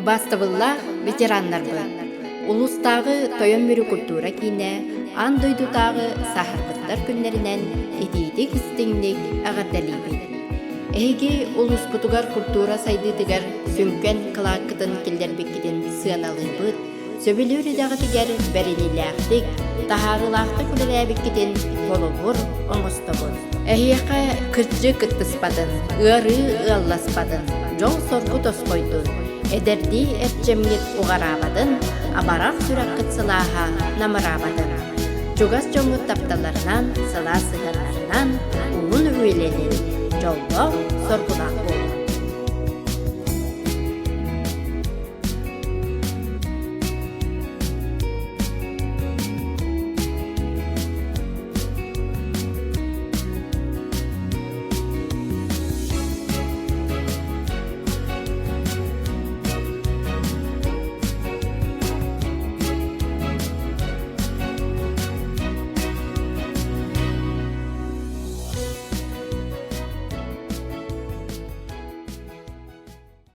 Убаастабыллаах ветераннарбыт! Улуустааҕы Тойон Мүрү культура киинэ аан дойдутааҕы сааһырбыттар күннэринэн итиитик-истиҥник эҕэрдэлиибит! Эһиги улууспутугар культура сайдыытыгар сүҥкэн кылааккытын киллэрбиккитин сыаналыыбыт, сөбүлүүр идэҕитигэр бэриниилээхтик, таһаарыылаахтык үлэлээбиккитин холобур оҥостобут. Эһиэхэ кырдьык кыттыспатын, ыарыы ыалласпатын, дьол-соргу тосхойдун, эдэрдии эрчимҥит уҕараабатын, амарах сүрэххит сылааһа намыраабатын. Чугас дьоҥҥут тапталларынан, сылаас сыһыаннарынан уһун үйэлэнин, дьоллоох, соргулаах.